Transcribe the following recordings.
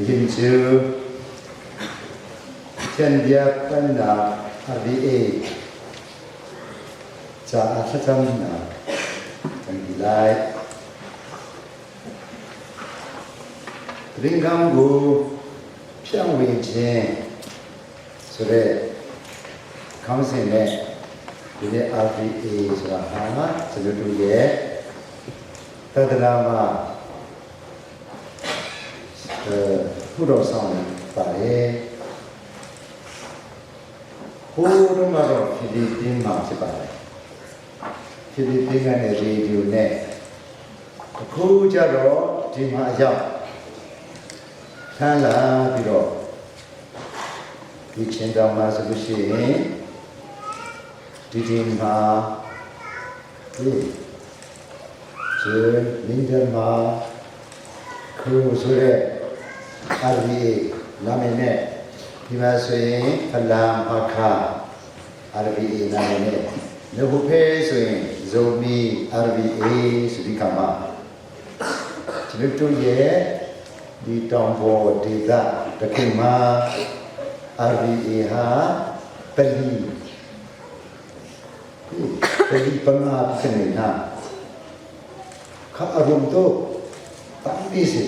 Nihin cu Pathian bia phuannak RVA caah thlacamnak kan ti lai. Ringgang bu phiang jin ဆိုတဲ့ခေါင်းစဉ်နဲ့ဒီနေ့ RVA ဆိုတာဟာကျွန်တော်တို့ရဲ့တဒနာမှာအဲခုတော်ဆောင်ပါတယ်ဟိုးတော့ကတော့ဖြည်းဖြည်းတင်းမှာဖြစ်ပါတယ်ဖြည်းဖြည်းတင်းကနေရေဒီယိုနဲ့အခုကျတော့ဒီမှာအရောက်ဆန်းလာပြီးတော့ဒီချင်းတောင်မှာဆိုလို့ရှိရင်ဒီဒီမှာဒီကျင်းလင်းတဲ့မှာခရူဆိုတဲ့ RVA နာမည်နဲ့ဒီမှာဆိုရင်ဖလမ်ဖခါ RVA နာမည်နဲ့လဟုဖေးဆိုရင်ဇိုမီ RVA ဆိုဒီကမှာကျွန်တော်တို့ရဲ့ဒီတောင်ပေါ်ဒေသတစ်ခုမှာ RVA ဟာပလီပလီပငါဖြစ်နေတာခါအရုံတော့တန်ဒီစီ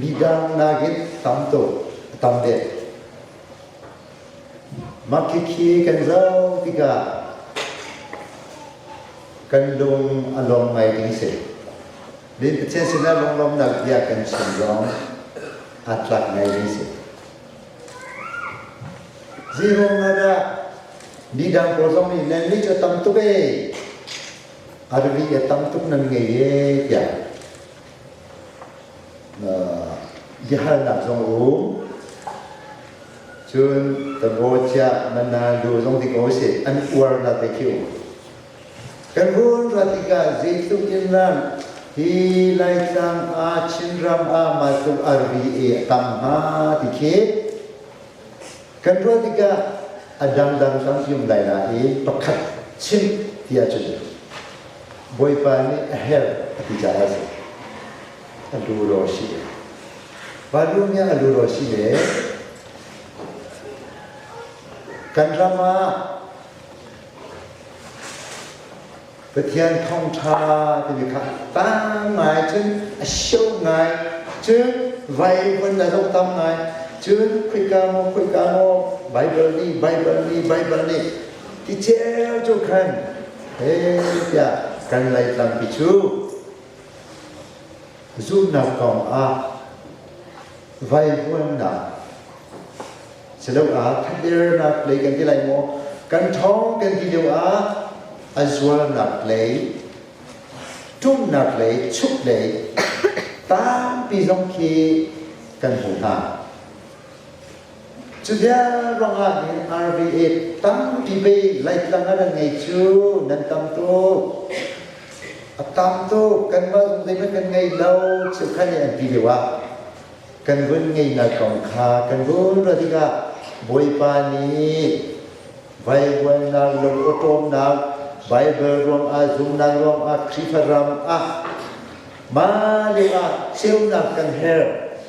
Bidang nagin tamto tamde makiki kan zau tika kan lung along ngai ding se din pathian sinah lunglawm nak bia kan chim zong atlak ngai ding se zero nga da midang pawl zong nih nan nih cu tam tuk e arvi e tam tuk nan ngei e tiah biahalnak zong a um. Cun Tabocia, Manado zong ti ko si an uarnak te khi um. Kan hun ra tikah zeitluk in ram hi Laitlang ah Chinram ah mah tluk RVA a tam hnga ti khi kan ruah tikah a dangdang tampi um lai nain pakhat chim ti ahcun Bawipa nih a herh a ti caah a si. A lu ro si. Valu nih a lu ro si le kan ram ah Pathian thawngṭha timi kha tam ngai cun a sio ngai cun vai vun a zoh tam ngai cun khoika maw khoika maw Bible nih Bible nih Bible nih ti ceu cu khan he tiah kan Laitlang pi cu zumhnak kong ah vaivuannak siloah thadernak lei kan ti lai maw kan ṭhawng kan ti lio ah a zualnak lei ṭumnak lei chuk lei tampi zong khi kan hmu hna. Cutia ruangah hin RVA tampi bei Laitlang ah nan ngei cu nan tam tuk. A tam tuk kanmah zong zeihmanh kan ngei lo cheukhat nih an ti lio ah kan vun ngeinak kong kha kan vun ruah tikah Bawipa nih vaivuannak lung-awṭawmnak Bible ruangah zumnak ruangah Khrihfa ram ah mah lio ah ceunak kan herh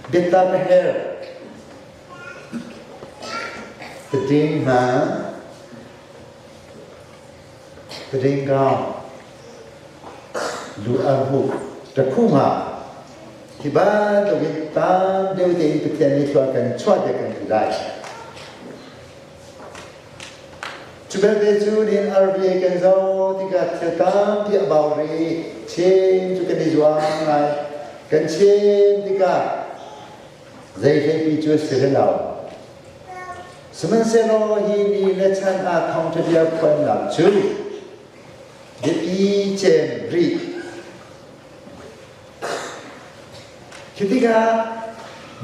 Biatak a herh. Pating hna, pating kau, lu a hmuh, takhu nga, hi bantukin tam deuh tein Pathian nih thluak kan chuah te kan ti lai. Cu belte cu nihin RBA kan zoh tikah thil tampi a bau rih. Chin cu kan i zuam ngai. Kan chim tikah zei hleipi cu a si hlei lo. Sihmanhsehlaw hi ni le chan ah thawngṭha bia phuannak cu biapi cem rih. Khi tikah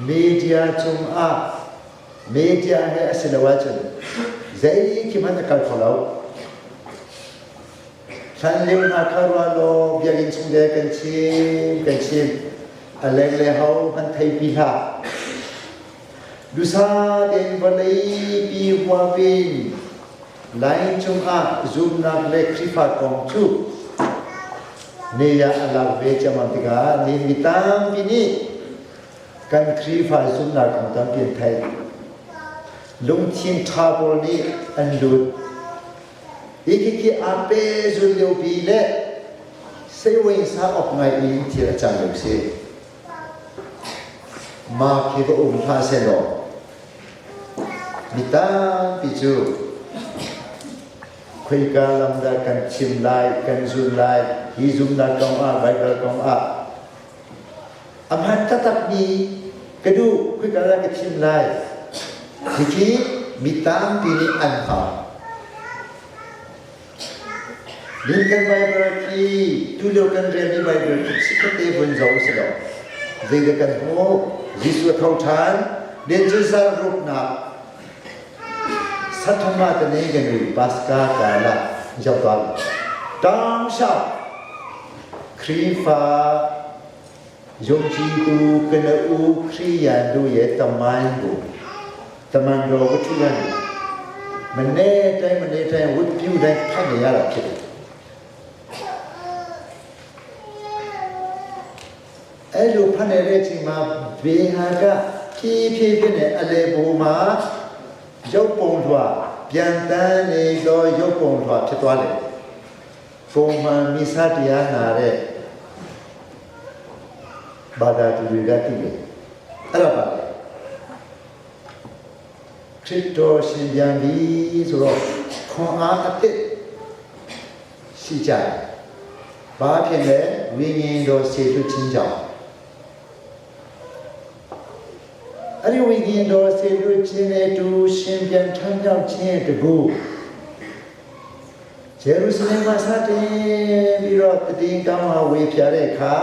media cungah media he a si lo ahcun zei khi hmanh a kal kho lo. Hlan lio hna kha ruah law biakinn chung de kan chim kan chim a leng le ho hmanh thei pi hlah. Dusa tein vawlei pi huapin line cungah zumnak le Khrihfa kong cu ne ah a lak ve ciammam tikah ni mi tampi nih. Kan Khrihfa zumhnak kong tampi an theih. Lungthin ṭha pawl nih an lut. Hi khi aa pehzul liopi le seiwingsa awk ngai in thil a cang lio si. Mah khi va um hlah sehlaw mi tampi cu khoika lam dah kan chim lai, kan zul lai, hi zumhnak kong ah, Baibal kong ah a hmaan taktakmi ka duh, khoika dah ka chim lai. Hiki mi tampi nih an hngal. Lincoln Bible khi tulio kan relmi Bible khi chikkhatte vun zoh usih law zeidah kan hmuh? Jesuh a tho ṭhan, den cu zarhruknak sathama tane kan ri Pascha kala jawal tang sha Khrifa yongji tu kana u Khriyan du ye taman bu taman ro ku thu yan မနေ့တိုင်းမနေ့တိုင်းဝတ်ပြုတိုင်းဖတ်နေရတာဖြစ်တယ်အဲ့လိုဖတ်နေတဲ့အချိန်မှာဘေဟာကဖြည်းဖြည်းဖြည်းနဲ့အလေဘူမှာရုပ်ပုံထွားပြန်တန်းနေသောရုပ်ပုံထွားဖြစ်သွားတယ်ပုံမှန်မိစတရားနာတဲ့ဘာသာသူတွေကသိတယ်အဲ့ဒါပါလေခရစ်တော်ရှင်ပြန်ပြီဆိုတော့ခွန်အားအသစ်ရှိကြတယ်။ဘာဖြစ်လဲဝိညာဉ်တော်စေလွှတ်ခြင်းကြောင့်အဲ့ဒီဝိညာဉ်တော်စေလွှတ်ခြင်းနဲ့တူရှင်ပြန်ထမ်းမြောက်ခြင်းတကူဂျေရုရှလင်မှာစတင်ပြီးတော့တည်င်းကောင်းဟာဝေဖြာတဲ့အခါ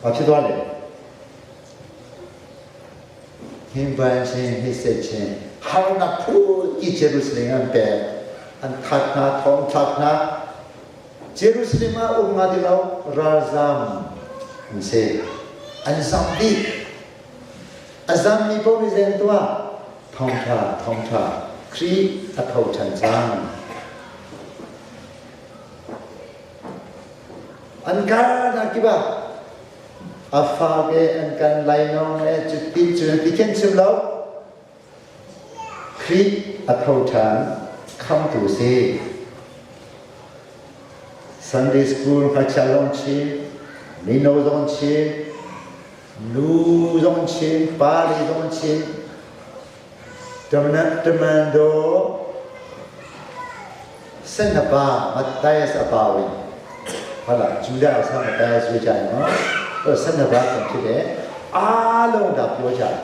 ဘာဖြစ်သွားလဲဟင်ပန်ခြင်းနှိစက်ခြင်းဟောင်းနာဖူဤဂျေရုရှလင်အပဲအန်ထတ်နာထုံထတ်နာဂျေရုရှလင်မှာဥငါဒီလောရာဇမ်စေအန်ဇမ်ဒီအဇမ်မီပေါ်မီဇန်တွာထောင်ထထောင်ထခရီအထောက်ချန်ချန်အန်ကာနာကိဘာအဖာကေအန်ကန်လိုက်နောအဲချတိချတိကန်ချင်လောခရီအထောက်ချန်ခမ်တူစေ Sunday school ခချလုံးချင်းမိနိုဇွန်ချင်းလူဇွန်ချင်းပါလီဇွန်ချင်းတမန်တမန်တော်စနပါမတယစ်အပါဝင်ဟုတ်လားဂျူဒာဆာမတယစ်ဆိုကြတယ်နော်အဲ့စနပါကဖြစ်တယ်အားလုံးဒါပြောကြတယ်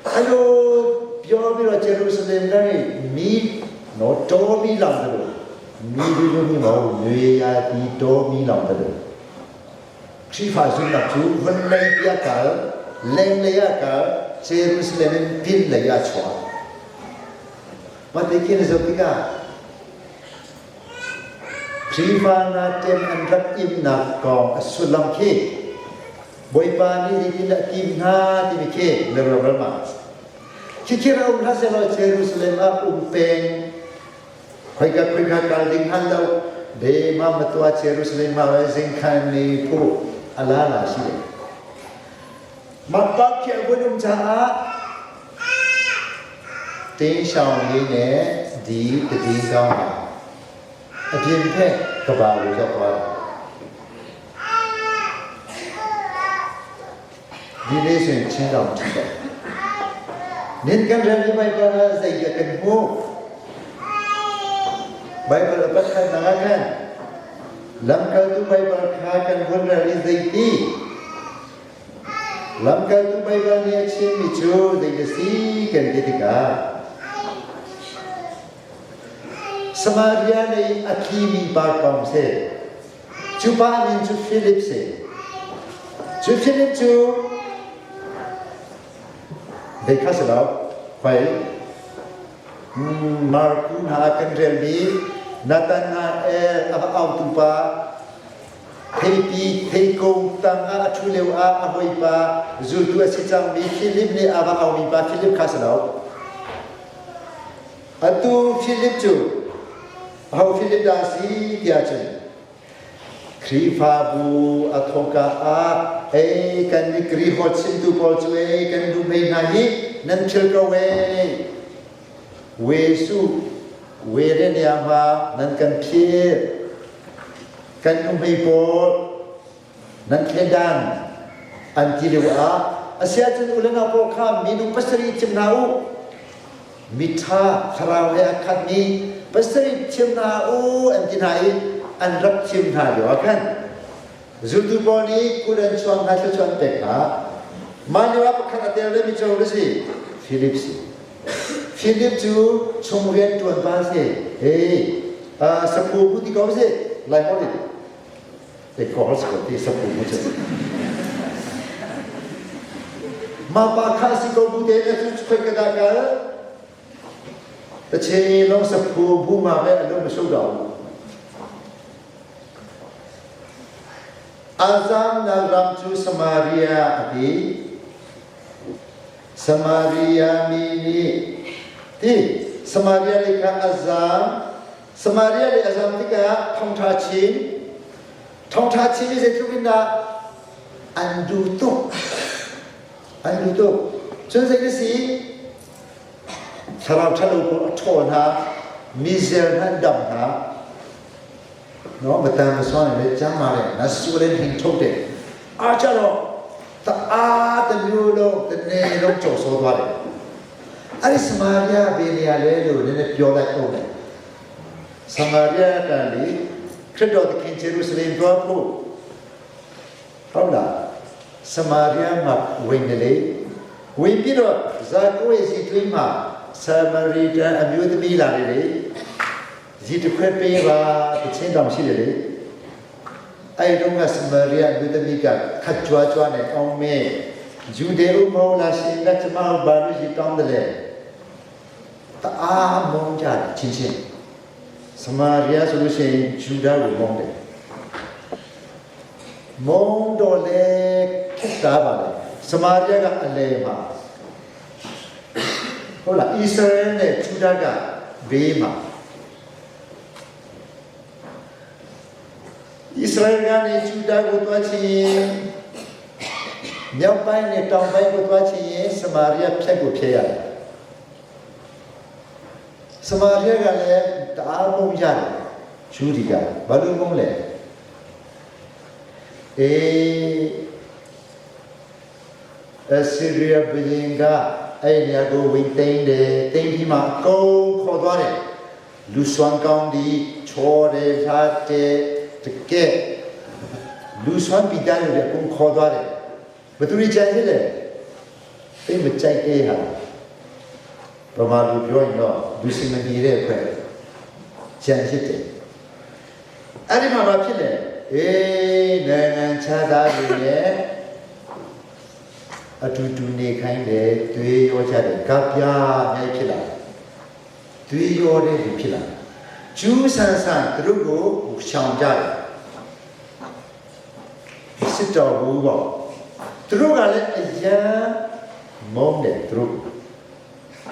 အဲ့လိုပြောပြီးတော့ဂျေရုဆလင်ကနေမီးနော်တော်မီလောင်တယ်လို့မီးဒီလိုမျိုးမဟုတ်နွေရာဒီတော်မီလောင်တယ်လို့ခရီးဖာဆုနာကျူဝန်လေးပြကလင်လေရကဂျေရုဆလင်ပင်လေရချွာမတေကိနဇပိကခရီးဖာနာတေမ်အန်ရပ်အင်နာကောင်အဆုလမ်ခေဘွိပါနီဒီတင်အတိနာတိမခေလေရဘလမာခိခိရာဥလဆလောဂျေရုဆလင်အုံပင်ခွိကခွိကကလဒင်ဟန်လောဘေမမတွာဂျေရုဆလင်မှာဇင်ခန်နီဖူအလားလာရှိတယ်မပတ်ခေဘုဒ္ဓချာတင်းရှောင်ရင်းနဲ့ဒီတတိကောင်းဟာအပြင်ဖက်ကဘာကိုရောက်သွားတယ်ဒီလေးဆိုရင်ချင်းတော်ထတယ်နင်ကန်ရမီဘိုင်ဘာဇိယကန်ဟိုဘိုင်ဘလပတ်ခနာကန်လမ်ကတူဘိုင်ဘလခါကန်ဘွန်ရလီဇိတီလမ်ကတူဘိုင်ဘလနေချင်းမီချိုဒိယစီကန်တိတိကာစမာရီယာနေအခီမီပါကောင်စေချူပါမင်ချူဖိလစ်စေချူဖိလစ်ချူဒေခါစလောခွိမာကူနာကန်ရယ်ဘီနာတနာအဲအဘအောက်တူပါထေပီထေကုံတန်အထူလေဝအဟွိပါဇူတူအစီချောင်းမီဖိလစ်နေအဘအောက်မီပါဖိလစ်ခါစလောအတူဖိလစ်ချူအဟောဖိလစ်ဒါစီပြချင်ခရီဖာဘူအထောကာအာ Ei kan ni Kri holh chimtu pawl cu ei kan duh mei hna hi nan phil ko ei. We su we re nia ma nan kan phil. Kan nuhmei pawl nan thledan an ti lio ah asiahcun u le nau pawl kha minung pasarih thim hna u miṭha thlarau he a khatmi pasarih thim hna u an ti hna i an rak thim hna lio ah khan zultu pawl nih kut an chuang hna thluachuah an pek hna mah lio ah pakhat a tel vemi cu a si Philip si Philip cu chung rian ṭuan pa si hei saphu bu ti ko si lai holh in Mah pa kha si ko bu te na cu khoi ka dah kal ta che long sa phu bu ma ve alo ma so dau Azam na ram cu Samaria ati Samaria mi nih ti Samaria le kha azam Samaria le a zam tikah thongṭha chin thongṭha chin i zeitluk in dah an duh tuk an duh tuk cun zei na si thlarau ṭhalo pawl a ṭhawl hna mi zel hna an dam hna no matang na suan le chang ma le na su le hing tho te a cha lo ta a ta nyu lo ta ne lo cho so dwa le Ani Samaria be nia le lu ne ne pyo lai ko ne. Samaria ka li Khristo the king Jerusalem tua phu. Hau la Samaria ma win ne le win pi do za ko e zi tui ma Samaritan အမျိုးသမီးလာတယ်လေဇီတခွဲပေးပါတချင်းတောင်ရှိတယ်လေအဲ့တုန်းကစမာရိယအမျိုးသမီးကခတ်ကြွားကြွားနဲ့အောင်းမဲဂျူဒေဥမဟုတ်လားရှင်ကကျမတို့ဘာလို့ရှိတောင်းတယ်လဲတအားမုန်းကြတယ်ချင်းချင်းစမာရိယဆိုလို့ရှိရင်ဂျူဒါကိုမုန်းတယ်မုန်းတော့လေခက်တာပါလေစမာရိယကအလဲမှာဟုတ်လားဣသရေလနဲ့ဂျူဒါကဘေးမှာဣသရေလကနေဂျူဒါကိုတွားချင်ရင်မြောက်ပိုင်းနဲ့တောင်ပိုင်းကိုတွားချင်ရင်စမာရိယဖြတ်ကိုဖြတ်ရတယ်စမာရိယကလည်းတအားမုန်းကြတယ်ဂျူဒီကဘာလို့မုန်းလဲအေးအဆီးရီးယားဘုရင်ကအဲ့ဒီနေရာကိုဝင်သိမ်းတယ်သိမ်းပြီးမှအကုန်ခေါ်သွားတယ်လူစွမ်းကောင်းဒီချောတယ်လှတယ်တကယ်လူစွမ်းပိသားတွေအကုန်ခေါ်သွားတယ်ဘယ်သူတွေကြိုက်လဲသိမကြိုက်တဲ့ဟာဗမာလူပြောရင်တော့လူစင်မပြေတဲ့အဖွဲ့ကြံဖြစ်တယ်အဲ့ဒီမှာဘာဖြစ်လဲအေးနိုင်ငံခြားသားတွေနဲ့အတူတူနေခိုင်းတယ်တွေးရောကြတယ်ကပြားအများကြီးဖြစ်လာတယ်တွေးရောတဲ့လူဖြစ်လာတယ်ကျူးဆန်ဆန်သူတို့ကိုရှောင်ကြတယ်စစ်တော်ဘူးပေါ့သူတို့ကလည်းအယံမုန်းတယ်သူတို့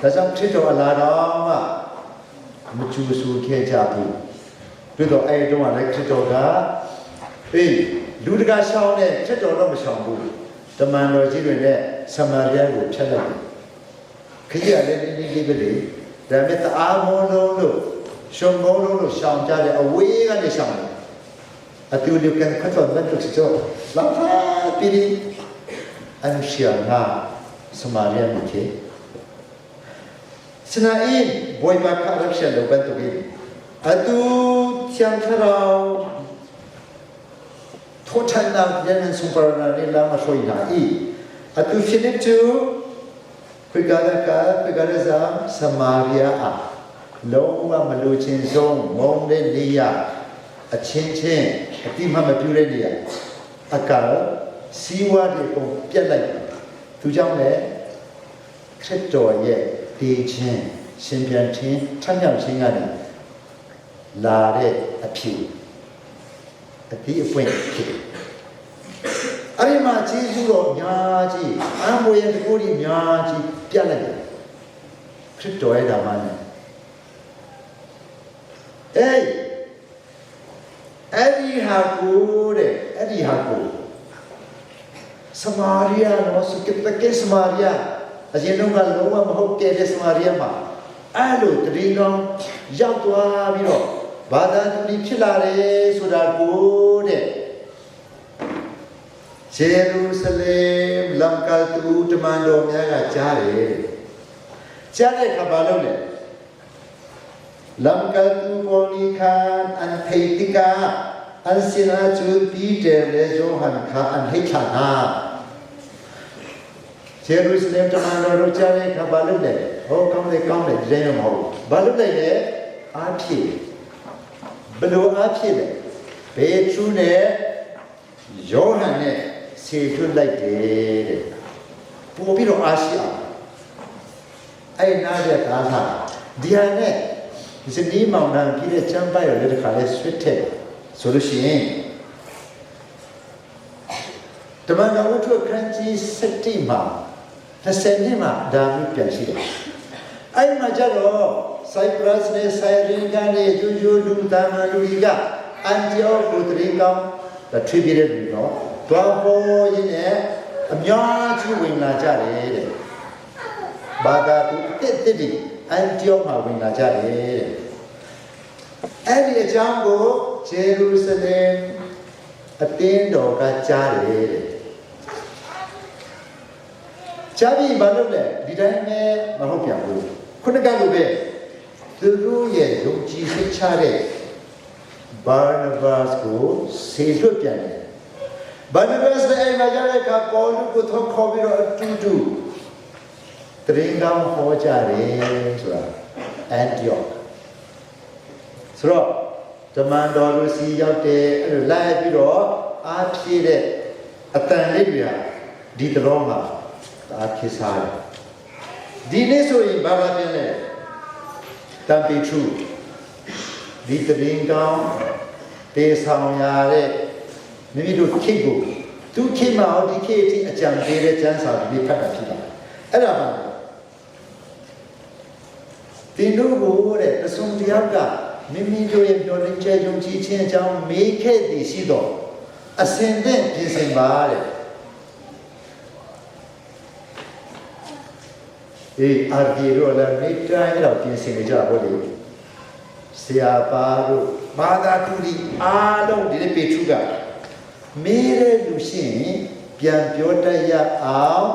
ဒါကြောင့်ခရစ်တော်အလာတော်မှမကျူဆူခဲ့ကြဘူးပြီးတော့အဲ့ဒီတော့လည်းခရစ်တော်ကအေးလူတကာရှောင်းတဲ့ခရစ်တော်တော့မရှောင်ဘူးတမန်တော်ကြီးတွေနဲ့ဆမာရိယကိုဖျက်လိုက်တယ်ခကြီးကလည်းနည်းနည်းလေးပဲလေဒါပေမဲ့တအားမုန်းလုံးလို့ရှုံမုန်းလုံးလို့ရှောင်ကြတယ်အဝေးကနေရှောင်တယ်အတူလူကန်ခတ်တော်မန်တုချောလာဖာပီရီအန်ရှီယာငါဆမာရိယမြခေစနာအင်ဘွိုင်ပါခရပ်ရှယ်လောဘန်တုကိအတူချန်ထရောထိုချန်နာယန်စူပါနာနေလာမဆွိနာအီအတူဖိလိပချူခွေကာလကာခွေကာလဇာဆမာရိယအလုံးဝမလူချင်းဆုံးငုံတဲ့နေရအချင်းချင်းအတိမမပြူတဲ့နေရအကာစီဝါတွေပုံပြက်လိုက်သူကြောင့်လည်းခရစ်တော်ရဲ့တည်ခြင်းရှင်ပြန်ခြင်းထမြောက်ခြင်းကနေလာတဲ့အဖြစ်အတိအပွင့်ဖြစ်တယ်အဲ့ဒီမှာဂျေဇုတော်အများကြီးအံမွေရဲ့တကူကြီးအများကြီးပြတ်လိုက်တယ်ခရစ်တော်ရဲ့ဓမ္မနဲ့အေးအဲ့ဒီဟာကိုတဲ့အဲ့ဒီဟာကို Samaria no su ke Samaria အရင်တော့ကလုံးဝမဟုတ်တဲ့စမာရီယာမှာအဲ့လိုတရင်ကောင်းရောက်သွားပြီးတော့ဘာသာသူတွေဖြစ်လာတယ်ဆိုတာကိုတဲ့ဂျေရုဆလင်လမ်ကတူတမန်တော်များကကြားတယ်ကြားတဲ့အခါဘာလုပ်လဲလမ်ကတူပေါ်နီခန်အန်ထေတိကာအန်စင်အာချူပီတာလေယောဟန်ခါအန်ဟိခါနာ ဂျေရုဆလင်တမန်တော်တို့ကြားတဲ့အခါဘာလုပ်လဲဟောကောင်းတယ်ကောင်းတယ်ဒီတိုင်းတော့မဟုတ်ဘူးဘာလုပ်လိုက်လဲအားဖြည့်ဘလို့အားဖြည့်လဲဘေထူးနဲ့ယောဟန်နဲ့ဆေထွတ်လိုက်တယ်တဲ့ပို့ပြီးတော့အားရှိအောင်အဲ့နားတဲ့ကားသာဒီဟာနဲ့ဇနီးမောင်နှံပြီးတဲ့ချမ်းပိုက်ရတဲ့တခါလဲဆွတ်ထက်ဆိုလို့ရှိရင်တမန်တော်ဝတ္ထုခန်းကြီး7မှာ20နှစ်မှာဒါမျိုးပြန်ရှိတယ်။အဲ့မှာကျတော့ Cyprus နဲ့ Cyrene ကနေဂျူဂျူလူတာမန်လူကြီးကအန်တီအောကိုတရင်ကောင်းတထွေးပြတဲ့လူနော်။တွားပေါ်ရင်းနဲ့အများကြီးဝင်လာကြတယ်တဲ့။ဘာသာသူတစ်တစ်ဒီအန်တီအောမှာဝင်လာကြတယ်တဲ့။အဲ့ဒီအကြောင်းကိုဂျေရုဆလင်အတင်းတော်ကကြားတယ်တဲ့ ကြားပြီးဘာလုပ်လဲဒီတိုင်းပဲမဟုတ်ပြန်ဘူးခုနကလိုပဲသူတို့ရဲ့ယုံကြည်စိတ်ချတဲ့ဘာနဘတ်ကိုဆေလွတ်ပြန်တယ်ဘာနဘတ်လည်းအိမ်မှာရောက်တဲ့အခါပေါ်လူကိုထောက်ခေါ်ပြီးတော့အတူတူတရင်ကောင်းဟောကြတယ်ဆိုတာအန်တီယောက်ဆိုတော့တမန်တော်လူစီရောက်တယ်အဲ့လိုလိုက်ပြီးတော့အားဖြည့်တဲ့အတန်လေးတွေကဒီတရောမှာအားဖြည့်စားတယ်ဒီနေ့ဆိုရင်ဘာသာပြန်လဲတန်ပီထူဒီတရင်ကောင်းတေဆောင်ရတဲ့မိမိတို့ခေတ်ကိုသူခေတ်မှာဟောဒီခေတ်အထိအကြံပေးတဲ့ကျမ်းစာတွေဖတ်တာဖြစ်ပါတယ်အဲ့ဒါပါတင်တို့ကိုတဲ့တဆုံတယောက်ကမိမိတို့ရဲ့ပြောလင်းချက်ယုံကြည်ခြင်းအကြောင်းမေးခဲ့သည်ရှိတော့အစင်သင့်ပြင်ဆင်ပါတဲ့အေးအာဒီတို့လည်းနေတိုင်းအဲ့တော့ပြင်ဆင်နေကြပါဘောလေဆရာပါတို့ဘာသာတူဒီအားလုံးဒီနေ့ပေထုကမေးတဲ့လူရှိရင်ပြန်ပြောတတ်ရအောင်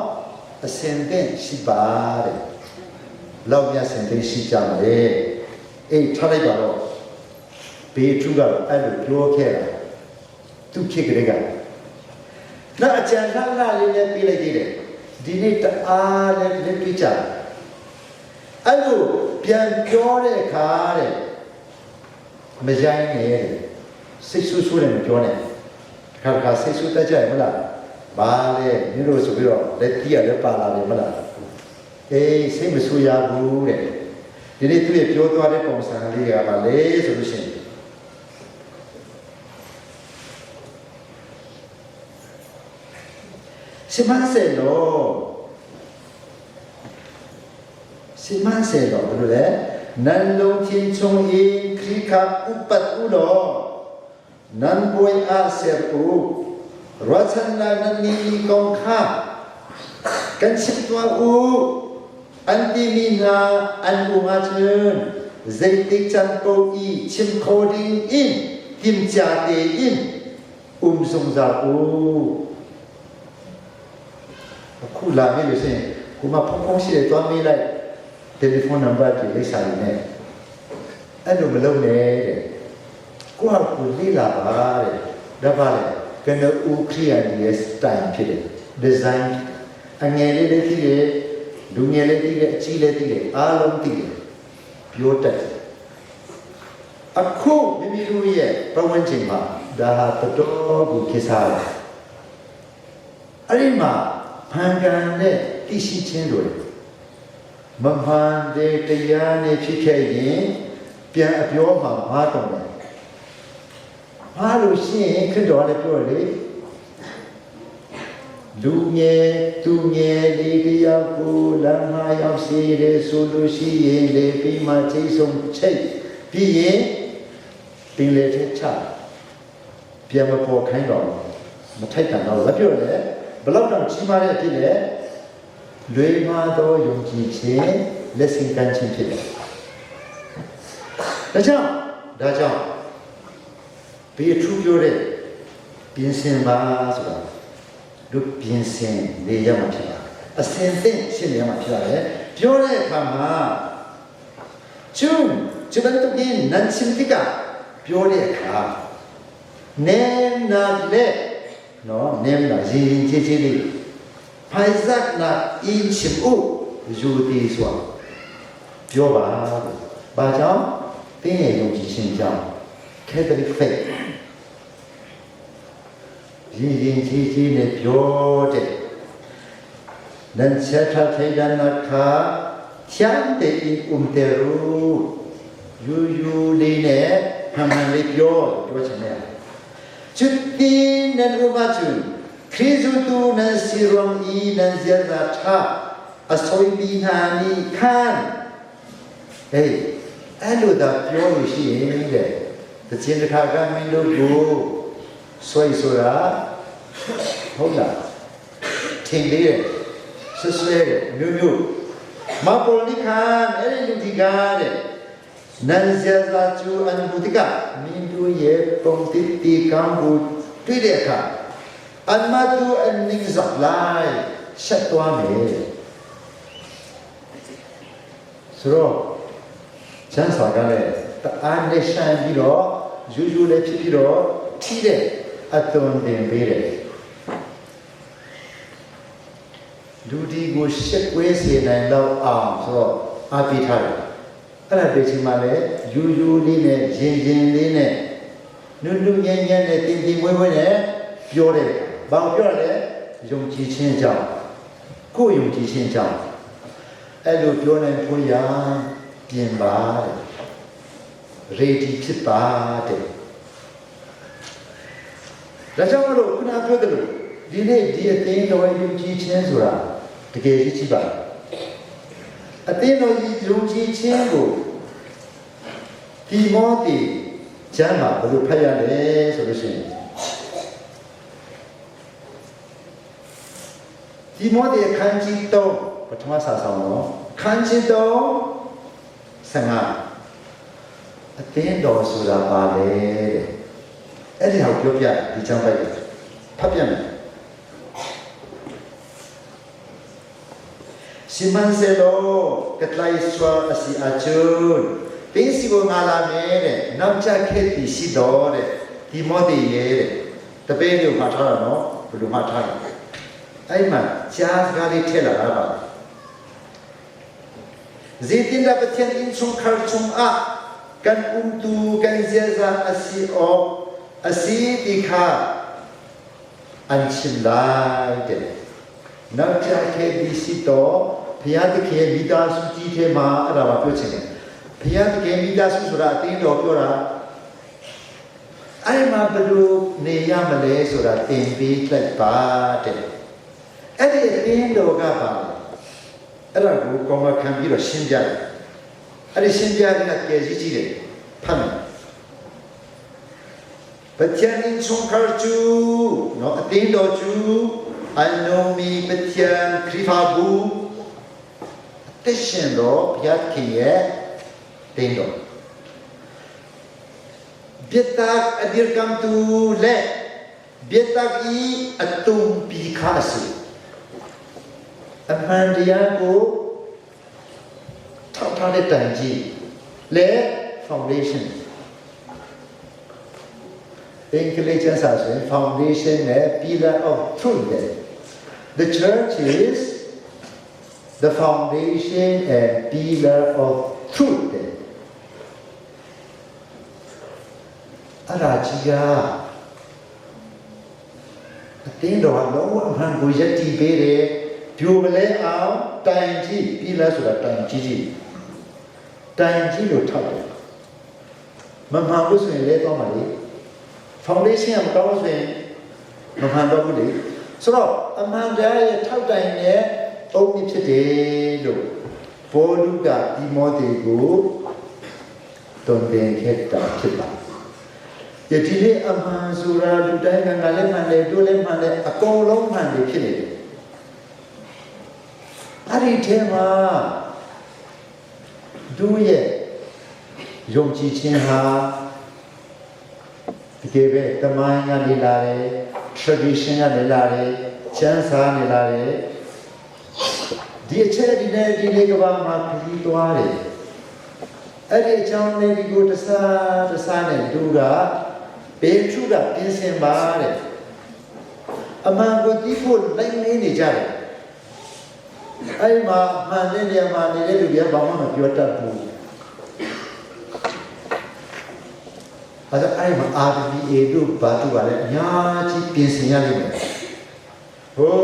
အစင်သင့်ရှိပါတဲ့လောက်မြတ်စင်သိရှိကြမလဲအေးထားလိုက်ပါတော့ပေထုကတော့အဲ့လိုပြောခဲ့တာသူဖြစ်ကြတဲ့ကနောက်အကြံလှလှလေးလည်းပြေးလိုက်သေးတယ်ဒီနေ့တအားလည်းလက်တွေ့ကြတယ်အဲ့လိုပြန်ပြောတဲ့အခါတဲ့မရိုင်းနဲ့တဲ့စိတ်ဆူးဆူးတယ်မပြောနဲ့ခါခါစိတ်ဆူးတတ်ကြရမလားဘာလဲမျိုးတို့ဆိုပြီးတော့လက်တီးရလည်းပါလာတယ်မလားအေးစိတ်မဆူရဘူးတဲ့ဒီနေ့သူ့ရဲ့ပြောသွားတဲ့ပုံစံလေးကပါလေဆိုလို့ရှိရင် စမန်စေလောစမန်စေလောဘယ်လိုလဲနန်လုံးချင်းချုံအင်းခရိခဥပတ်ဥလောနန်ပွေအာဆေဥရချန်နာနနီကောင်ခါကန်ချစ်တော်ဥအန်တီမီနာအန်ဥမာချွန်းဇိတိချန်ကိုဤချင်းခိုဒင်းအင်းတင်ချာတေအင်းဥမ်ဆုံဇာဥ အခုလာပြီလို့ဆိုရင်ကိုမဖုန်းဖုန်းရှိတယ်သွားမေးလိုက်တယ်လီဖုန်းနံပါတ်တွေလိပ်စာတွေနဲ့အဲ့လိုမလုပ်နဲ့တဲ့ကိုဟာကိုလေ့လာပါတဲ့ဒါပါလေကနဦးခရီးယန်ရဲ့ style ဖြစ်တယ် design အငယ်လေးလေးသိတယ်လူငယ်လေးသိတယ်အကြီးလေးသိတယ်အားလုံးသိတယ်ပြောတတ်တယ်အခုမိမိတို့ရဲ့ပတ်ဝန်းကျင်မှာဒါဟာတော်တော်ကိုခေတ်စားတယ်အဲ့ဒီမှာဖန်ကန်တဲ့သိရှိခြင်းတွေမမှန်တဲ့တရားနဲ့ဖြစ်ခဲ့ရင်ပြန်အပြောမှာမားတော်တယ်မားလို့ရှိရင်ခရစ်တော်လည်းပြောတယ်လူငယ်သူငယ်လေးတယောက်ကိုလမ်းမရောက်စေတယ်ဆိုလို့ရှိရင်လေပြီးမှချိန်ဆုံးချိတ်ပြီးရင်ပင်လေထဲချပြန်မပေါ်ခိုင်းတော့မထိုက်တန်တော့မပြောနဲ့ ဘလောက်တောင်ကြီးမားတဲ့အဖြစ်လဲလွေမာသောယုံကြည်ခြင်းလက်ဆင့်ကမ်းခြင်းဖြစ်တယ်ဒါကြောင့်ဒါကြောင့်ဘေးထူးပြောတဲ့ပြင်ဆင်ပါဆိုတာတို့ပြင်ဆင်နေရမှာဖြစ်ပါတယ်အစင်သင့်ရှင်းနေရမှာဖြစ်ပါတယ်ပြောတဲ့အခါမှာကျုံကျပန်တုကင်းနန်ချင်းတိကပြောတဲ့အခါနေနာလက်နော်နေနာရင်ရင်ချင်းချင်းလေးဖိုင်ဇက်နာအင်းချင်ဦးယူတီဆိုပြောပါဘာကြောင့်တင်းရဲ့ယုံကြည်ခြင်းကြောင့် Catholic faith ရင်ရင်ချင်းချင်းနဲ့ပြောတဲ့နန်ချက်ထထေဒနာခာချမ်းတဲ့အုံတေရူယူယူလေးနဲ့ဟမ်ဟမ်လေးပြောပြောချင်တယ်จุดตีนันอุมาจุคริสุตูนันสิรองอีนันเซียซาทาအဆွေဘီနာနီခန်ဟေးအဲ့လိုသာပြောလို့ရှိရင်တဲ့တခြင်းတစ်ခါကမင်းတို့ကိုဆွေဆိုတာဟုတ်လားထင်သေးတယ်ဆွဆွဲတယ်မျိုးမျိုးမပေါ်လိခန်အဲ့ဒီလူဒီကားတဲ့နန်ဇာဇာကျူအန်ဘူတိကမင်းတို့ရဲ့ပုံတိတီကံကိုတွေ့တဲ့အခါအမတူအနင်းဇလိုက်ရှက်သွားမယ်ဆိုတော့ကျမ်းစာကလည်းတအားနဲ့ရှမ်းပြီးတော့ယူယူလည်းဖြစ်ပြီးတော့ထိတဲ့အသွင်တင်ပေးတယ်လူဒီကိုရှက်ကွဲစေနိုင်တော့အောင်ဆိုတော့အားပေးထားတယ်အဲ့ဒါပေးချင်မှလည်းယူယူလေးနဲ့ရင်ရင်လေးနဲ့နုနုညံ့ညံ့နဲ့တင်တင်မွေးမွေးနဲ့ပြောတယ်ဘာပြောရလဲယုံကြည်ခြင်းကြောင့်ကိုယ်ယုံကြည်ခြင်းကြောင့်အဲ့လိုပြောနိုင်ဖို့ရပြင်ပါတဲ့ရေဒီဖြစ်ပါတဲ့ဒါကြောင့်မလို့ခုနပြောတယ်လို့ဒီနေ့ဒီအသင်းတော်ယုံကြည်ခြင်းဆိုတာတကယ်ကြီးကြည့်ပါအသင်းတော်ယုံကြည်ခြင်းကိုတိမောသေကျမ်းမှာဘယ်လိုဖတ်ရလဲဆိုလို့ရှိရင်တိမောသေအခန်းကြီး3ပထမစာဆောင်တော့အခန်းကြီး3 15အသင်းတော်ဆိုတာပါလေတဲ့အဲ့ဒီဟာကိုပြောပြဒီချမ်းပိုက်တယ်ဖတ်ပြမယ်စီမန်ဆေလိုကတလိုက်ဆွာအစီအချွန်းတင်းစီကိုငါလာမယ်တဲ့နောက်ကျခဲ့သည်ရှိတော်တဲ့ဒီမောသေရဲ့တဲ့တပည့်လေးကိုမှတ်ထားတာနော်ဘယ်လိုမှတ်ထားလဲအဲ့မှာကြားစကားလေးထည့်လာတာပါဇေတင်ဒပထန်အင်ဆုံခါချုံအကန်အုံတူကန်ဇေဇာအစီအောအစီတိခာအန်ချင်လိုက်တဲ့နောက်ကျခဲ့သည်ရှိတော်ဘုရားသခင်မိသားစုကြီးထဲမှာအဲ့ဒါပါပြောချင်တယ်ဘုရားသခင်မိသားစုဆိုတာအတင်းတော်ပြောတာအဲ့မှာဘယ်လိုနေရမလဲဆိုတာသင်ပေးလိုက်ပါတဲ့အဲ့ဒီအတင်းတော်ကပါအဲ့ဒါကိုကောင်းမခံပြီးတော့ရှင်းပြတယ်အဲ့ဒီရှင်းပြတဲ့ကကယ်ကြီးကြီးတယ်ဖတ်မယ်ပချန်င်းချုံခါချူနော်အတင်းတော်ချူအနုမီပချန်ခရီဖာဘူအသက်ရှင်တော်ဘုရားသခင်ရဲ့တင်းတော်ဘက်တာအဒီကမ်တူလေဘက်တာအီအတုံပီခါစီအမှန်တရားကိုထောက်ထားတဲ့တိုင်ကြီးလေ foundation အင်္ဂလိပ်ကျမ်းစာဆိုရင် foundation နဲ့ pillar of truth တဲ့ The church is the foundation and pillar of truth တဲ့အဲ့ဒါကြီးကအတင်းတော်ကလုံးဝအမှန်ကိုယက်တည်ပေးတယ်ပြိုမလဲအောင်တိုင်ကြီး pillar ဆိုတာတိုင်ကြီးကြီးတိုင်ကြီးလို့ထောက်တယ်မမှန်ဘူးဆိုရင်လဲသွားမှာလေ foundation ကမကောင်းဆိုရင်မမှန်တော့ဘူးလေဆိုတော့အမှန်တရားရဲ့ထောက်တိုင်နဲ့အုံးဖြစ်တယ်လို့ဘောလူကတိမောသေကိုတွန်တင်ခဲ့တာဖြစ်ပါ။ Ti le a hmaan zura lutai nga nga le hmaan le du le hmaan le a ko lo hmaan le khi le. Ari thema du ye yong chi chin ha တကယ်ပဲတမိုင်းကနေလာတယ် tradition ကနေလာတယ်ချမ်းစာနေလာတယ်ဒီအချက်ဒီနဲ့ဒီလေးကဘာမှာခရီးသွားတယ်အဲ့ဒီအကြောင်းလေးဒီကိုတစားတစားနဲ့လူကဘေထုကပြင်ဆင်ပါတဲ့အမှန်ကိုတီးဖို့လိုက်နေနေကြတယ်အဲ့မှာမှန်တဲ့နေရာမှာနေတဲ့လူတွေကဘာမှမပြောတတ်ဘူး အဲဒါအဲ့မှာ RBA တို့ဘာတို့ကလည်းအများကြီးပြင်ဆင်ရလိမ့်မယ်ဟို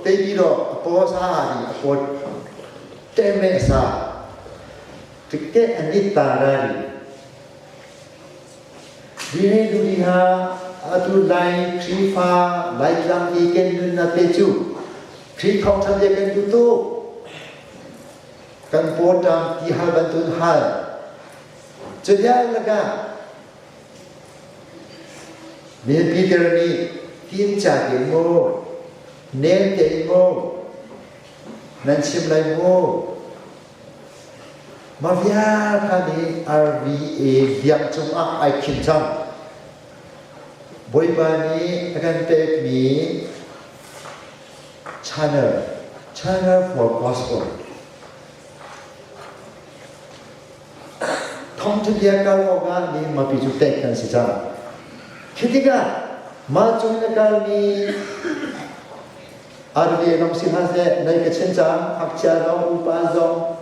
တိတ်ပြီးတော့အပေါ်စားဒီအပေါ်တဲမဲ့စားတကယ်အနိတ္တာရတွေဒီနေ့လူဒီဟာအတူလိုက်ခရီဖာလိုက်လမ်ဒီကန်နနာတေချူခရီခေါင်ထတဲ့ကန်တူတူကန်ပေါ်တမ်ဒီဟာဘန်တွန်ဟာကျရလက มีปีเตอร์นี่กินจากเกโมเน้นเกโมนั่นชิมไรโมมาเวียคานี้ RVA เบียงจงอักไอคิมจังบอยบานี้อากันเตกมี channel channel for gospel ท่องเที่ยวกันโลกนี้มาปิจุเตกกันสิจ้า khi tikah mah cung na kalmi arve long si hna seh nei ka chen cang ngakchia zong upa zong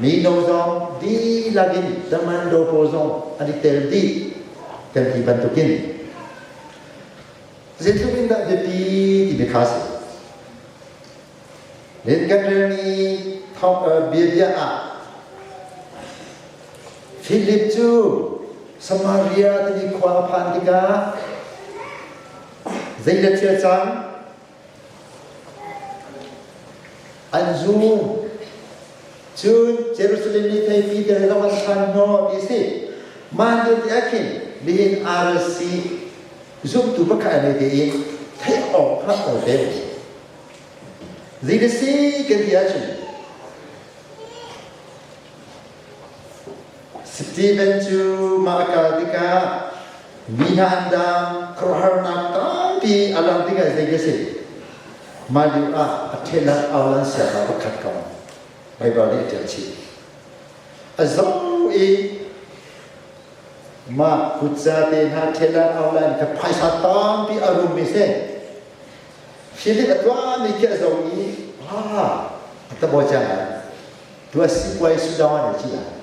mino zong dihlak in tamando pawl zong an i tel dih kan ti bantukin zeitluk in dah biapi ti biakha si len kan relmi bia ah Philip cu Samaria timi khua a phan tikah zeidah thil cang? An zum. Cun Jerusalem nih thei Peter zong an phan hnawh ti si. Mah lio ti ah khin nihin RC zumtu pakhat an i i theih awk kha aw te. Zeidah si kan ti ahcun Steven cu mah a kal tikah mi hna an dam, khuaruahharnak tampi a lang tikah zei a si? Mah lio ah a ṭhennak aulan siangah pakhat kong Baibal nih a ṭial chih. A zoh i mah kutza te hna ṭhennak aulan kha phaisa tampi a rummi si. Philip a tuahmi khi a zoh i ah a tabawi cang lai. Tua sipuai Sudan ah ci lai.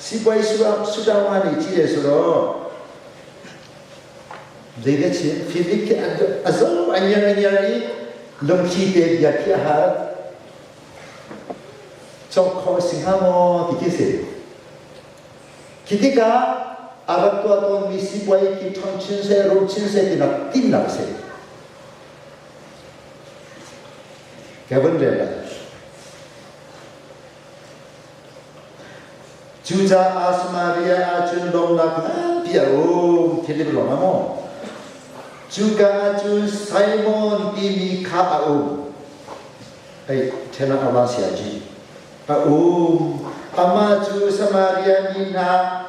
Sipuai Sudan ah nih ci le suro zeidah chim Philip khi a zo a ngiar a ngiar i lungthli te bia khi a hal. Cawk khawh si hnga maw ti khi si. Khi tikah a rak tuah tawnmi sipuai khi ṭhang chin seh, rum chin seh tinak timnak a si. Ka vun rel lai. Cucaah Samaria ah cun lawmnak nganpi a um. Philip ruangah maw? Cuka ah cun Simon timi kha a um. Ei, ṭhen ah a sia ji. A um. Amah cu Samaria mi hna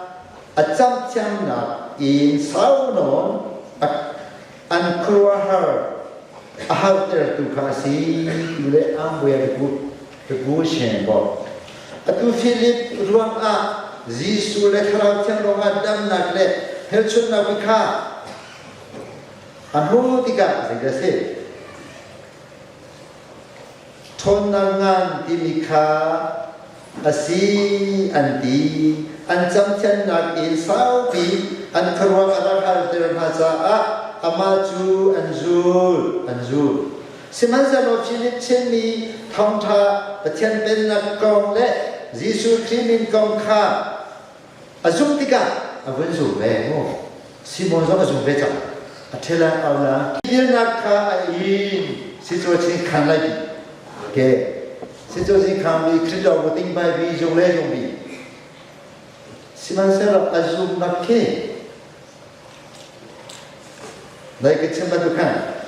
a camhthiamnak in sau nawn an khuaruahhar a hartertu kha a si ti le ambuya riku shen bo. Atu Philip ruangah Jesuh le Thlarau Thiang ruangah damnak le hmelchunhnak kha a hmuh tikah zeidah a si? Ṭhawnnak ngan timi kha a si an ti. An camthiannak in saupi an khuaruah a rak halter hna caah amah cu an zul, an zul. Sihmanhsehlaw Philip chimmi thawngṭha Pathian Pennak kong le Jesuh Khrih min kong kha a zumh tikah a vun zum ve mu. Simon zong a zum ve cang. A ṭhela aula dirnak kha a in si cu chin khan lai bi ke si cu chin khan bi Khrih lo ting bai bi jung le jung bi. Sihmanhsehlaw a zumnak khi Nai ka chim bantuk khan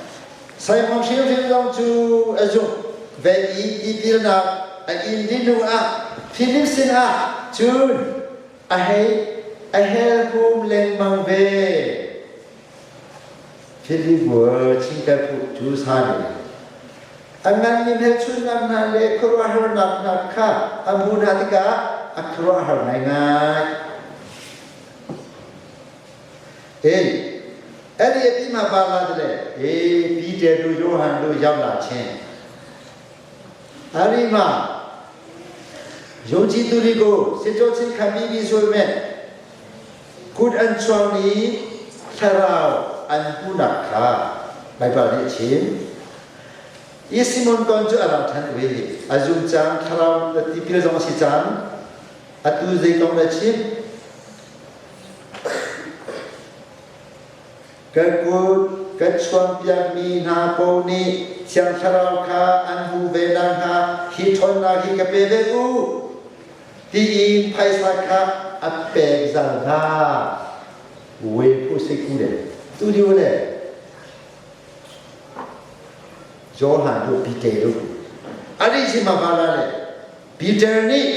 Simon hrimhrim zong cu a zumh ve i tipilnak a in dih hnu ah Philip sinah cun a hei a helhum lengmang ve. Philip chingter phu cu sani a nganmi hmelchunhnak hna le khuaruahharnak hna kha a hmuh hna tikah a khuaruahhar ngaingai. Hey, အဲ့ဒီအပြီးမှာပါလာတဲ့အေးပီတဲတို့ယောဟန်တို့ရောက်လာခြင်းအဲ့ဒီမှာယုံကြည်သူတွေကိုစေကြောချင်းခံပြီးပြီဆိုပေမဲ့ good and strong นี้ทราวอันผู้หนักขาไปปานี้ชิมอีซิมอนกอนจูอาราทันเวอาจุมจางทราวติปิลจงสิจาง atu zei kong na chim Ka kut ka chuanpiakmi hna paoh nih Thiang Thlarau kha an hmu ve nakhnga hi ṭhawnnak hi ka pe ve u tiin phaisa kha a pek zal hna. We phu si ku le tu lio le Johan cu Peter lu ani si ma bala le Peter nih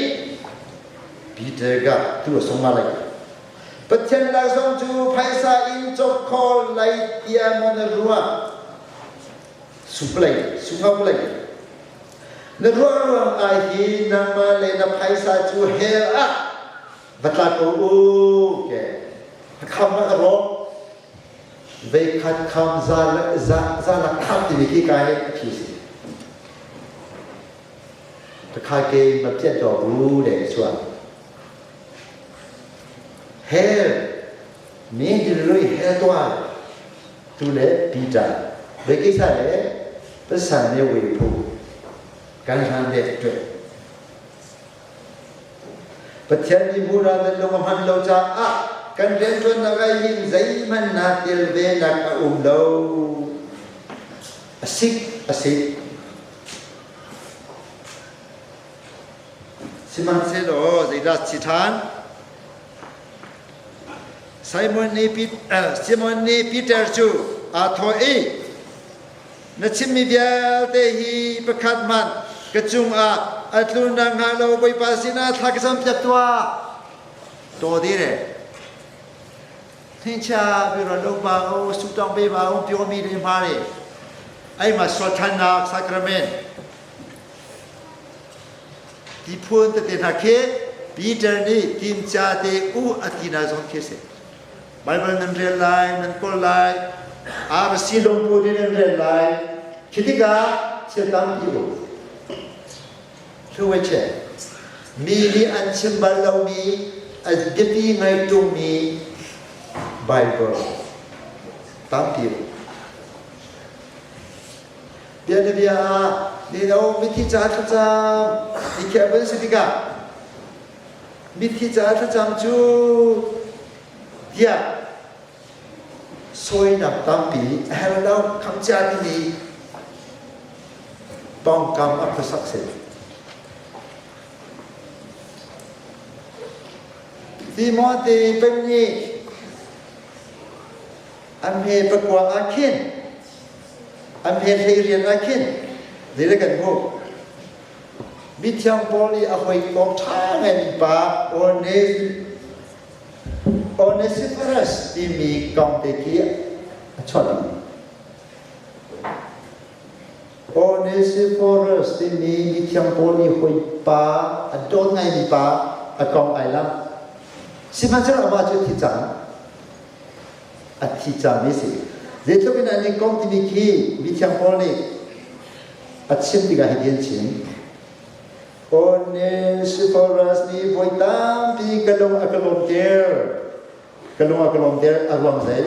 Peter ka tu a sung ma lai Pathian laksawng cu phaisa in cawk kho lai tiah maw na ruah? Suplei, sungauplei. Na ruah ruang ah hi nangmah le na phaisa cu hell ah va tla ko u ke. Kham a rawk. Veikhat kham za za za la kham timi khi kai a phi si. Takha ke ma piat do bu le chuan. Hell mi dirlui hell tuah tu le Peter ve kisa le pasan ne we phu kan hlan le twe Pathian nih mura nan lung a hman lo caah kan rianṭuannak ah hin zeihmanh naa tel ve nak a um lo. A sik a sik. Sihmanhsehlaw zeidah si ṭhan? Simon nih, Simon nih Peter cu aa thawh i, Na chimmi vialte hi pakhat hmanh ka cungah a tlun nakhnga lo Bawipa sinah thla ka campiak tuah. Taw dire. Hnincha biro lo pa o su tong be ba o pyo mi le ma le. Ai ma sual thannak sacrament. Tiphun tete hna khi Peter nih timca te u a ti hna zong khi a si. Baibal nan rel lai, nan kawl lai, RC lungput in nan rel lai. Khi tikah thil tampi um. Hluwe che. Mi nih an chim bal lomi, a biapi ngai ṭungmi Baibal tampi um. Bianabia ah nino mithi ca thlacam i khiah van si tikah mithi ca thlacam cu tiah sawinak tampi a herh lo khamcia timi pawngkam a khuasak si. Timote pahnih an hme pakua ah khin an hme hlei rian ah khin zei kan hmuh mithiang Paul i a hawikom ṭha ngaimi pa Onesiphorus timi kong te khi a chuah dih. Onesiphorus timi mithiang Paul i hawipa a dawt ngaimi pa a kong ai lam. Sihmanhsehlaw amah cu thi cang. A thi cangmi a si. Zeitluk in an i kom timi khi mithiang Paul nih a chim tikah hitin a chim. Onesiphorus nih voi tampi ka lung a ka lawmter. Ka lung a ka lawmter a ruang zei?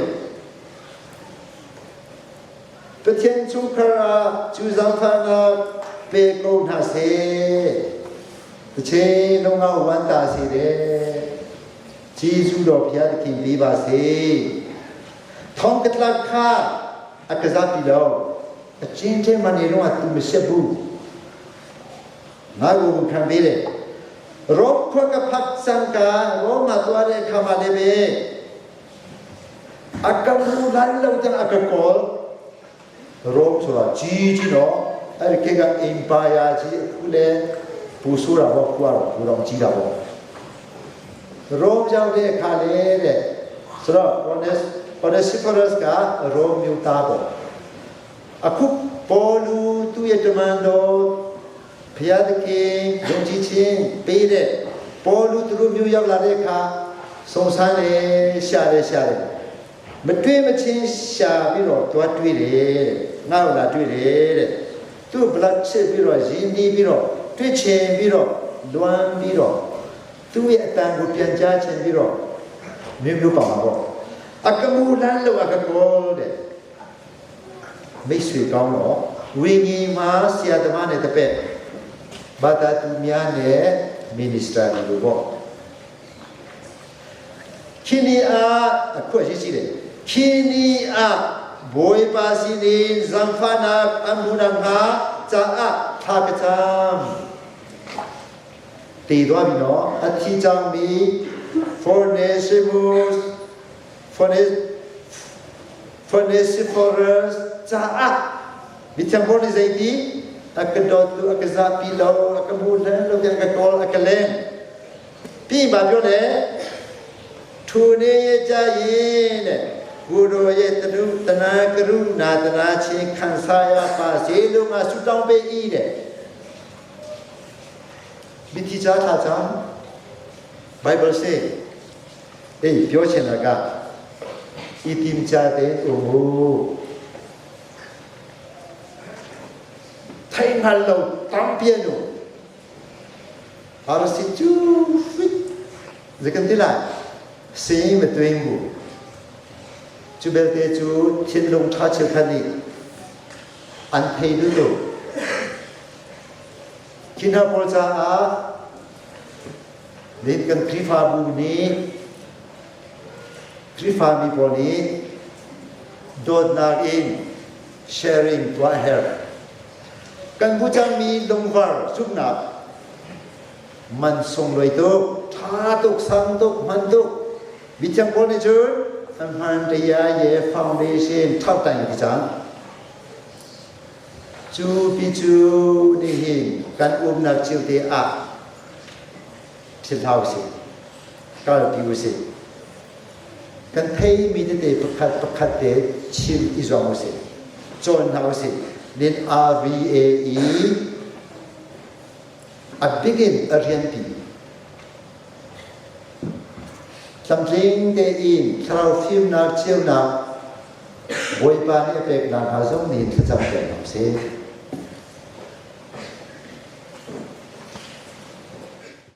Pathian chungkhar ah cu zaangfahnak pe ko hna seh. Tache lungau wan ta si re. Jesuh dawr phia ka thim pi ba si. Thong ka tlak kha a ka zapi lo. A cin ṭe man i lung a tu mi sia bu. Ngai bu khan ve le. Rom khua ka phak cangka Rom ah tuah le khama le ve a ka hmu lan lo tiang a ka kawl. Rom sura chi chi no ai ke ka empire chi khu le pu sura bo khua ro pu rong chi da bo. Rom jau de kha le de sura Ones Onesiphorus ka Rom myu ta bo. အခုပေါ်လူသူ့ရဲ့တမန်တော်ဘုရားသခင်ယုံကြည်ခြင်းပေးတဲ့ပေါ်လူသူတို့မျိုးရောက်လာတဲ့အခါစုံစမ်းတယ်ရှာတယ်ရှာတယ်မတွေ့မချင်းရှာပြီးတော့တွားတွေ့တယ်တဲ့ငါ့ကိုလာတွေ့တယ်တဲ့သူ့ဘလတ်ချစ်ပြီးတော့ရင်းနှီးပြီးတော့တွေ့ချင်ပြီးတော့လွမ်းပြီးတော့သူ့ရဲ့အတန်ကိုပြန်ကြားချင်ပြီးတော့မျိုးမျိုးပါမှာပေါ့အကမူလန်းလို့အကကောတဲ့ မိတ်ဆွေကောင်းတော့ဝိညာဉ်မှာဆရာသမားနဲ့တပည့်ဘာသာသူများနဲ့မင်းစတာတွေလို့ပေါ့ခင်းနီအားအခုရှိရှိတယ်ခင်းနီအားဘွေပါစီနေဇမ်ဖာနာအမူနာငါဇာအထာကတမ်တည်သွားပြီနော်အထီချောင်းမီ Fornesimus Fornes Onesiphorus caah mithiang Paul nih zeiti a ka dawtu a ka zahpi lo a ka hmu hlan lo tiah a ka kawl a ka leng pi ma pyo le thu ne ye cha yin le ကိုတော်ရဲ့တရုတနာကရုဏာတနာချင်းခံစားရပါစေလို့ငါဆုတောင်းပေး၏တဲ့မိတိချာထားချာ Bible say အေးပြောချင်တာက ဤတင်ကြတဲ့အိုထိုင်ငါလို့တံပြဲလို့အာရစီချူဖိဇကန်တိလာစေမတွင်ဘူးကျူဘယ်တဲ့ကျူချင်းလုံးထားချခနိအန်ဖေဒူလို့ခိနာပေါ်ချာလင်ကန်ခရီဖာဘူးနီခရီဖာမီပေါ်နီ dawtnak in sharing tuah a herh. Kan bu cangmi lungvar zumhnak man sunglawi tuk, ṭha tuk, sang tuk, hman tuk. Mithiang Paul nih cun hman ṭaya ye foundation ṭhautan ti cang. Cu pi cu nihin kan umnak cio te ah thil hau si, kalpi usih. Kan theimi tete pakhat pakhat te chim i zuam usih. Cawn hna usih. Nin RVAE a bik in a rianpi. Tlamtling tein thlarau fimnak ceunak Bawipa nih a peknak hnga zong nih thlacam piak hna usih.